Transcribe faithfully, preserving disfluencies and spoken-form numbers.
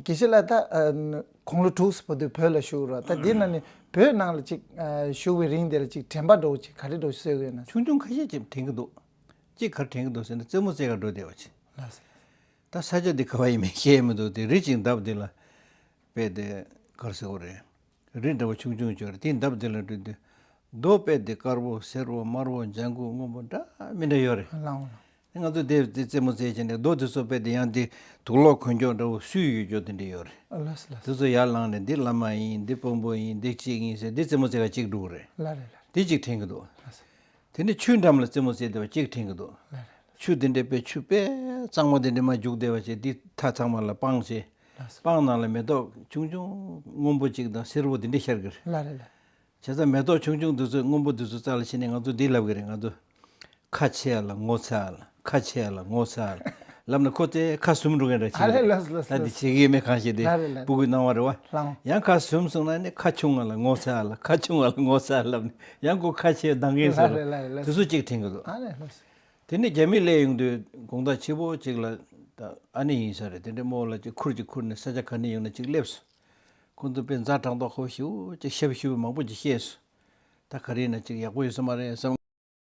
དགེ་བཤེས་ལགས། ད་ཨ་དགུང་ལོ་དྲུག་ཙམ་བར་དུ་བོད་ལ་བཞུགས་ར། ད་འདི་ན་ནི་བོད་ནང་ལ་ཅིག་ཨ་བཞུགས་པའི་རིང་དེ་ལ་ཅིག་དྲན་པ་འདྲ་བོ་ཅིག་ག་རེ་འདྲ་བོ་ཞིག་གསོས་ཀྱི་ཡོད་ན། ཆུང་ཆུང་ཁ་ཤས་ཅིག་དྲན་གྱི་འདུག་ཅིག་ག་རེ་དྲན་གྱི་འདུག་ཟེར་ན། རྩེད་མོ་རྩེ་གར་འགྲོ་བསྡད་པ་ཅིག་ལགས་སོ། ད་ས་ཆ་འདི་ག་བ་ཡིན་མིན་ཤེས་མི་འདུག་དེ་རི་ཅིག་འདབས་འདི་ལ་དཔེ་དེ་ག་རེ་ཟེར་དགོས་རེད། རི་འདྲ་བོ་ཆུང་ཆུང་ཅིག་ཡོད་རེད། དེའི་འདབས་དེ་ལ་འགྲོ་དུས་རྡོ་དཔེ་དེ་དཀར་པོ་སེར་པོ་དམར་པོ་ལྗང་གུ་སྔོན་པོ་འདྲ་མི་འདྲ་ཡོད་རེད། ལའང་ལའང་། ང་ཚོ་དེ་དེ་རྩེད་མོ་རྩེ་བྱས་ནས་རྡོ་དེ་ཚོ་དཔེ་དེ་ཡང་དེ་དུག་ལོག་གོན་ཀྱོག་འདྲ་བོ་སུས་ཡོད་ཀྱོག་དེ་འདྲ་ཡོད་རེད། ལགས་སོ་ལགས་སོ། དེ་ཚོ་ཡར་ལངས་ནས་འདི་བླ་མ་ཡིན། འདི་དཔོན་པོ་ཡིན། འདི་གཅིག་ཡིན་ཟེར། འདི་རྩེད་མོ་རྩེ་ག་གཅིག་འགྲོ་གི་རེད། ལགས་རེད་ལགས་རེད། དེ་གཅིག་དྲན་གྱི་འདུག་ལགས་སོ། དེ་ནས་ཆུའི་འགྲམ་ལ་རྩེད་མོ་རྩེ་བསྡད་པ་གཅིག་དྲན་གྱི་འདུག་ལགས་རེད་ལགས། ཆུ་དེ་འདྲའི་དཔེ་ཆུ་དཔེ་གཙང་མ་དེ་འདྲ་མར་རྒྱུག་བསྡད་པ་བྱས། འདི་མཐའ་ཚང་མ་ལ་སྤང་བྱས། ལགས་སོ། སྤང་ནང་ལ་མེ་ཏོག་ཆུང་ཆུང་སྔོན་པོ་གཅིག་དང་སེར་པོ་དེ་འདྲ་ཤར་གྱི་རེད། ལགས་རེད་ལགས། བྱས་ཙང་མེ་ཏོག་ཆུང་ཆུང་དེ་ཚོ་སྔོན་པོ་དེ་ཚོ་རྩ་ལ་ཕྱིན་ནས་ང་ཚོ་འདི་ལབ་ཀྱི་རེད། ང་ཚོ་ཁ་ཕྱེ་ཡ་ལ་ངོ་ཚ་ཡ་ལ། ཁ་ཕྱེ་ཡ་ལ་ངོ་ཚ་ཡ་ལ་ལབ་ནས་ཁོ་ཚོས་ཁ་ཟུམ་འགྲོ་མཁན་འདྲ་ཨ་ཅིག་རེད། རེད། ལགས་སོ་ལགས་སོ། ད་འདི་བྱེད་ཀྱི་ཡོད་མེད་གང་ཤེས། དེ་ལགས་རེད་ལགས། སྤུ་གུའི་སྣང་བ་རེད་བ། ལའང་། ཡང་ཁ་ཟུམ་སོང་ན་ནི་ཁ་ཆུང་བ་ལ་ངོ་ཚ་ཡ་ལ། ཁ་ཆུང་བ་ལ་ངོ་ཚ་ཡ་ལབ་ནས་ཡང་ཁོ་ཁ་ཕྱེ་ལྡང་གིན་ཟེར་རོ། ལགས་རེད་ལགས་རེད་ལགས། དེ་ཚོ་གཅིག་དྲན་གྱི་འདུག་ཨ་ནི་ལགས་སོ། དེ་ནས་རྒྱ་མི་སླེབས་ཡོང་དུས་དགོང་དག་ཕྱི་པོ་གཅིག་ལ། ད་ཨ་ནེ་ཡིན་ས་རེད། དེ་འདྲའི་རྨོ་ལགས་ཀྱིས་ཁུར་གཅིག་ཁུར་ནས་ས་ཆ་ག་ནས་ཡོང་ན་གཅིག་སླེབས་སོང་། ཁོང་ཚོ་དཔེ་ཛ་དྲག་མདོག་ཁ་པོ་ཞེ་པོ་ཅིག་ཤབ་ཤུབ་མང་པོ་ཅིག་བཤད་སོང་། ད་ག་རེ་ཡིན་ན་ཅིག་ཡག་པོ་ཡོད་ས་མ་རེད་བསམ།